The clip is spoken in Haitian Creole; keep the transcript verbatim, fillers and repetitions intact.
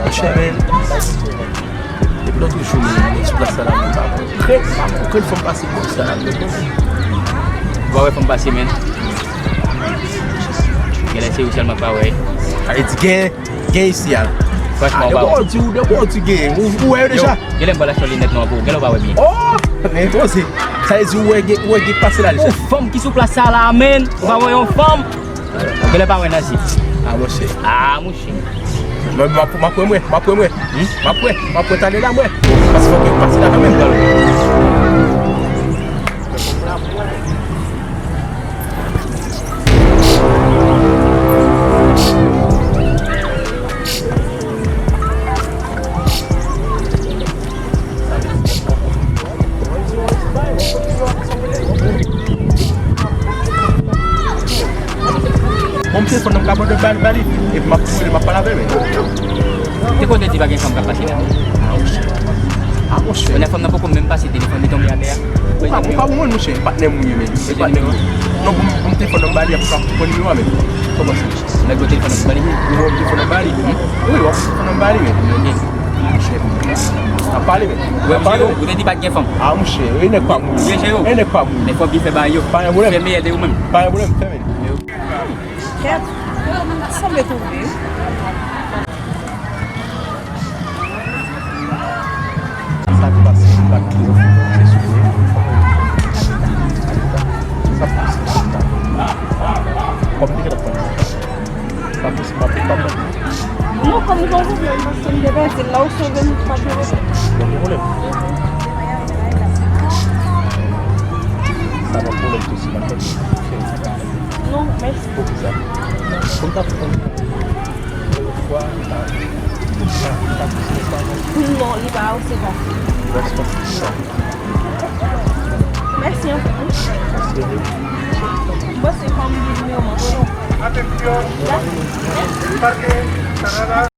Monchè, men, depi lòt jou, men, men sou plas sa la, men, pa krèt, pa krèt fè m pase bò sa la, men. Ou pa wè fè m pase, men. Genlè se ou sèlman k pa wè. Sa vle di gen, gen isi a. Franchman, ou pa wè. Depi w di, depi w di gen, ou, ou wè yo deja. Genlè m pral achte yon linèt nwa pou ou. Genlè ou pa wè byen. Oh! Men poze. Sa vle di ou wè gen, ou wè gen k pase la deja. Yon fanm ki sou plas sa la, men. Ou pa wè yon fanm? Ou genlè pa wè Nazi. Ah, monchè. Ah, monchè. Mwen, m ap, m ap wè, mwen. M ap wè, mwen. Hmm? M ap wè, m ap wè talè la, mwen. Paske fòk yo pase la kanmenm. Bon, m telefòn nan, m ka pran de bal, bali. Epi m ap kouri, m ap pale avè l, men. Te konn di pa gen fanm k ap pase la. Ah, monchè. Ah, monchè. Kounye a fanm nan poko menm pase, telefòn li tonbe atè a. Ou ka, ou ka bon moun, monchè. Patnè m ou ye, men. Se patnè m. Non, bon, bon, telefòn nan m bali, ap ka pran nimewo a, men. Kòman se? Nèg yo telefòn nan bali. Ou wè telefòn nan bali? Wi, wè telefòn nan bali, men. Ok. Monchè. N ap pale, men. N ap pale. Ou te di pa t gen fanm. Ah, monchè, e nèg pa moun. Ou vye jere w. E nèg pa moun. Men fòk li fè bagay yo. Pa gen pwoblèm. Fè meyè de ou menm. Pa gen pwoblèm, fèmen. Kèt, sanble tou vre. Sa k pase, sa k pase, souple. Sa k pase, sa k pase. Kòm te gentan konn sa. Sa k pase, m ap, m ap. Non, kòm nou pa konprann, paske m te pèdi l la, ou sove m, pa gen pwoblèm. Bon, gen pwoblèm. Sa pa pwoblèm tou, si m ap fè. Non, mèsi. Poukisa? Pou m ta pran premye fwa, m ta, m ta, m ta plis resevwa. Non, li pa resevwa. Resevwa. Mèsi anpil. Mèsi anpil. Bon, se kòm li nimewo m antre non. Atención. Mèsi.